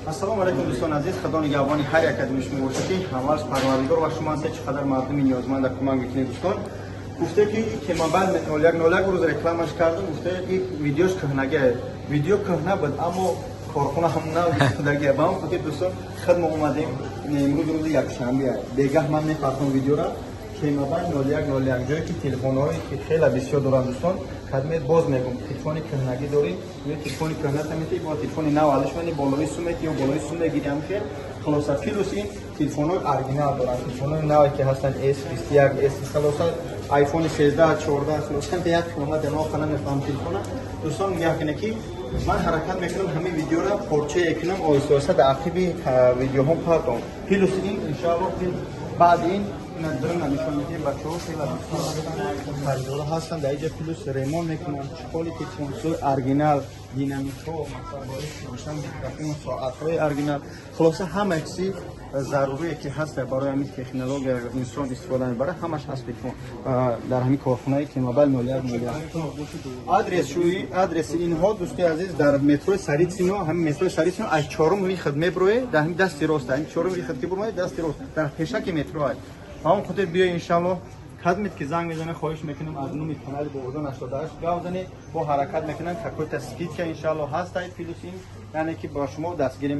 Ассалому алайкум, дӯстони азиз. Худо нигаҳбони ҳар як аз шумо бошад, ки аввалш Парвардигор ва шумо ҳастед, чӣ қадар мардуми ниёзманда кӯмак мекунед. Дӯстон, гуфте ки Кемобайл 0101 рӯз рекламаш кардам, гуфте ки видеош кӯҳнагия. Видео кӯҳна буд, аммо корхона ҳам нав истодагия. Ба ҳам хотир, дӯстон, худ мо омадем. Имрӯз рӯзи якшанбе, бегаҳ ман мепартом видеора. Кемобайл 0101, ҷое ки телефонҳое ки хеле бисёр доранд. Дӯстон, кадмет, боз мегӯм, телефони кӯҳнагӣ дорӣ ё телефони кӯҳната мети, бо телефони нав алиш мани, болои сумет ё болои сум мегири, ҳам хел. Хулоса, плюс ин телефонҳои оригинал доранд, телефонҳои наве ки ҳастанд, S21, S, хулоса, iPhone 13, 14, хулоса, як километр ма намефаҳмам телефона. Дӯстон, нигоҳ кунед, ки ман ҳаракат мекунам, ҳамин видеора порчае кунам, оҳиста оҳиста дар ақиби видеоҳо партом. Плюс ин, иншоаллоҳ, баъди ин дрона нишон медиҳем. Бачаҳо хеле харидора ҳастанд дар инҷа, плюс ремонт мекунанд, чехоли телефонҳои оригинал, динамикҳо, масалан, барои фурӯшан, микрофон, соатҳои оригинал, хулоса, ҳама чизи зарурие ки ҳаст, барои ҳамин технология инсон истифода мебарад, ҳамаш ҳаст телефон дар ҳамин корхонаи Кемобайл 0101. Адресшӯи, адреси инҳо, дӯсти азиз, дар метрои Царицыно. Ҳамин метрои Царицыно аз чорум выход меброe, дар ҳамин дасти рост, ҳамин чорум выход ки бурмоед, дасти рост, дар пешаки метро аст. Ба он хотир биё, иншаллоҳ. Кадмет ки занг мезанед, хоҳиш мекунам, аз номи канали Бобоҷон 88 гап занед, бо ҳаракат мекунанд, какой-то скидка, иншаллоҳ, ҳастай. Плюс ин, яъне ки ба шумо дастгирӣ.